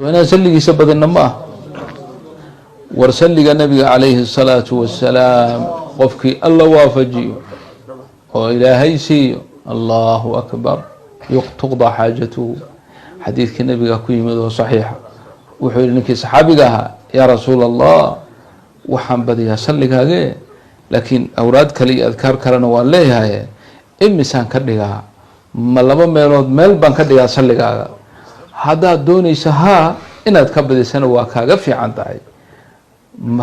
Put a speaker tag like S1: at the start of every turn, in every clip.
S1: Inaan salligiisa badina ma ah. War salliga Nabiga calayhi الsalaatu wasalaam qofkii Alla waafajiyo oo Ilaahay siiyo, Allahu akbar, tuqdaa xaajatuhu. Xadiidkii Nabiga ku yimid oo saxiixa, wuxuu yihi ninkii saxaabiga ahaa: "Yaa Rasuul Allah, waxaan badiyaa salligaage, laakiin awraad kale iyo adkaar kalena waan leeyahay. Imisaan ka dhigaa? Ma laba meelood meel baan ka dhigaa salligaaga?" Haddaad doonaysa haa inaad ka badisana, waa kaaga fiican tahay.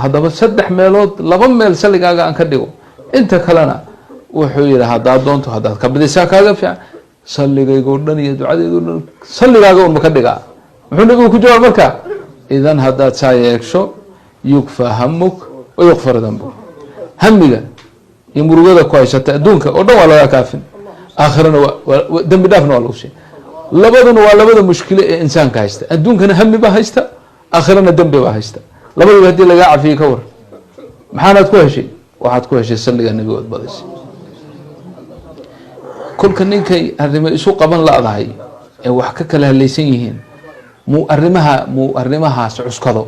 S1: Haddaba saddex meelood laba meel salligaaga aan ka dhigo, inta kalena wuxuu yihi, haddaad doonto, haddaad ka badisaa kaaga fiican. Salligaygo dhan iyo ducadaydo dhan salligaaga un ma ka dhigaa? Muxuu Nabigu ku jawaab marka? Idan haddaad saa yeegsho, yukfaa hamuk wa yukfar dambuk. Hamiga iyo murugada ku haysata adduunka oo dhan waa lagaa kaafin, aakhirana dembi dhaafna waa lagu siiy. Labaduna waa labada mushkilo ee insaanka haysta. Adduunkana hami baa haysta, aakhirana dembi baa haysta. Labadiba haddii lagaa cafiyey, ka war? Maxaanaad ku heshay? Waxaad ku heshay salliga Nebigood badisay. Kolka ninkay arrimo isu qaban la-dahay ee wax ka kala halaysan yihiin, muu arrimahaas cuskado,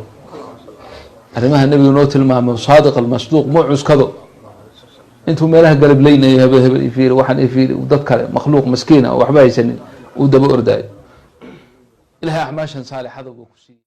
S1: arrimaha Nebiga noo tilmaamo, saadiq almasduuq, muu cuskado intuu meelaha galablaynayo, hebel hebel ifiiri, waxaan ifiiri, dad kale, makhluuq maskiina oo waxba haysanin uu daba ordaayo. Ilahay acmaashan saalixada buu ku siiyey.